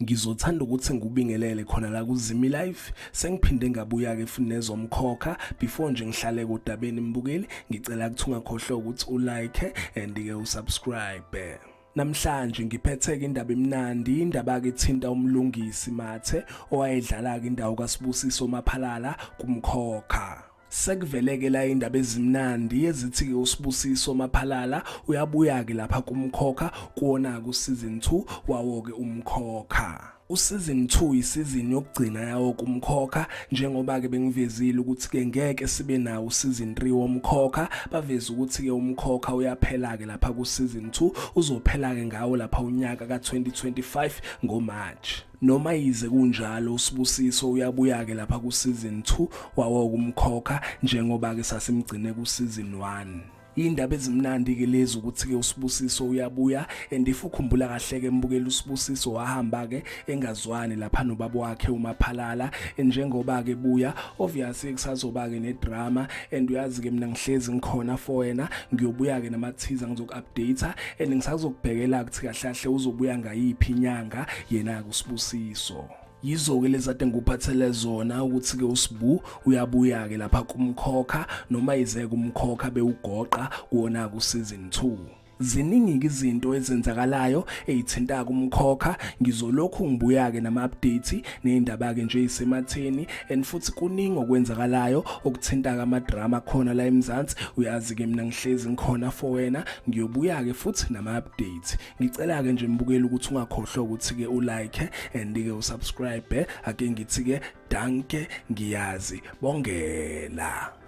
Ngizothanda ukuthi ngikubingelele khona la kuZimi Live. Sengiphinde ngabuya ke futhi nezomkhokha. Before nje ngihlale kodabeni mbukeli, ngicela ukuthi ungakhohlwa ukuthi ulike and ke usubscribe. Namhlanje ngiphethe ke indaba emnandi, indaba ke thinta umlungisi Mathe owayedlala ke indawo kaSibusiso kwaMaphalala kumkhokha. Sekuveleke la indaba ezimnandi ezithi ke uSibusiso kwaMaphalala uyabuya ke lapha kumkhokha kuona ku season 2 wawo ke umkhokha. Season 2 isizini yokugcina yawo kumkhokha njengoba ke bengivezile ukuthi ke ngeke sibe nawo season 3 womkhokha. Baveza ukuthi ke umkhokha uyaphela ke lapha ku season 2, uzophela ke ngawo lapha unyaka ka2025 ngoMarch. Noma yize kunjalo uSibusiso uyabuya ke lapha ku season 2 wawo kumkhokha njengoba ke sasimgcine ku season 1. Indaba ezimnandi ke lezi ukuthi ke uSibusiso uyabuya and if ukhumbula kahle ke mbukela uSibusiso wahamba ke engazwani lapha nobaba wakhe uMaphalala njengoba ke buya obviously kusazoba ke nedrama and uyazi ke mina ngihlezi ngikhona for wena ngiyobuya ke nama teaser ngizoku-update and ngisazokubhekela ukuthi kahle kahle uzobuya ngayiphi inyanga yena ke uSibusiso. Yizo ke lezade ngikuphathele zona ukuthi ke uSibu uyabuya ke lapha kumkhokha noma ize kumkhokha bewugoqa kuona ku season 2. Ziningi izinto ezenzakalayo ezithinta kumkhokha. Ngizolokhu ngibuya ke nama updates neindaba ke nje isematheni and futhi kuningi okwenzakalayo okuthinta ama drama khona la eMzansi. Uyazi ke mina ngihlezi ngikhona for wena ngiyobuya ke futhi nama updates. Ngicela ke nje mbukeli ukuthi ungakhohlwa ukuthi ke ulike and ke usubscribe. Ake ngithi ke danke, ngiyazi bongela.